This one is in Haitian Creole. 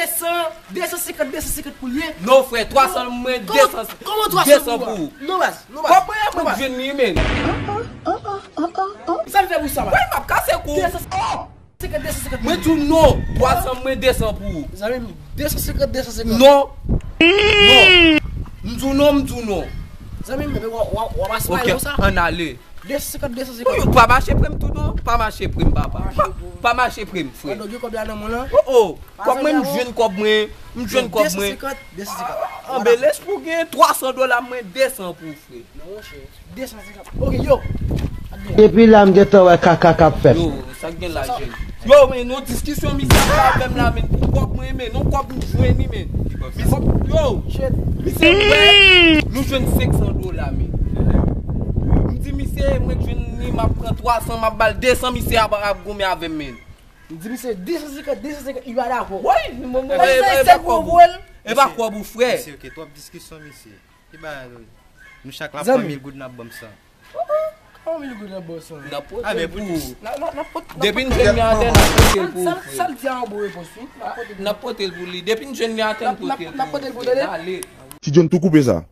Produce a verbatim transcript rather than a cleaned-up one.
Desan, desan senkant, desan senkant pou l ye. Non, frè, twa san mwen, desan, desan pou ou. Non, baz, non, baz. Kòb mwen, mwen jwenn li, men. Sa m fè pou sa, baz? Mwen, m ap kase kou. Desan senkant, desan senkant. Mwen di w non, twa san mwen, desan pou ou. Zanmi m, desan senkant, desan senkant. Non. Non. M di w non, m di w non. Zanmi m, w, w, w ap aspaye konsa? Ok, ann ale. Desan senkant, desan senkant. Pa mache pre m tou non, pa mache pre m, papa. Pa, pa mache pre m, frè. Gade, gen kòb la nan men w lan. Oh, oh. Kòb mwen, m jwenn kòb mwen, m jwenn kòb mwen. Desan senkant, desan senkant. Anbelès pou gen twa san dola mwen, desan pou frè. Non, monchè, desan senkant. Ok, yo. Depi la, m gentan wè kaka k ap fèt. Yo, sa k gen la, jèn? Yo, men, nou diskisyon misye ap avè m la, men, pou kòb mwen, men, non, kòb m jwenn li, men. Misye, yo, misye, wè, nou jwenn senk san dola, men. M di misye, mwen k jwenn li, m ap pran twa san, m ap ba l desan, misye ap, ap goumen avè m, men. M di misye desan senkant, desan senkant, li pa dakò. Wi, mwen, mwen, mwen, mwen, e pa kòb ou. E pa kòb ou, frè. Mesye, ok, twòp diskisyon, mesye. Ki bagay, nou chak la pran mil goud, n ap ban m san. Kòman mil goud n ap ban w san? N ap pote l pou ou. Depi n jwenn li atè, n ap pote l pou ou, frè. Sa l di a yon bon repons, wi. N ap pote l pou li. Depi n jwenn li atè, n pote l pou ou, frè. N ale. Ti John tou koupe sa.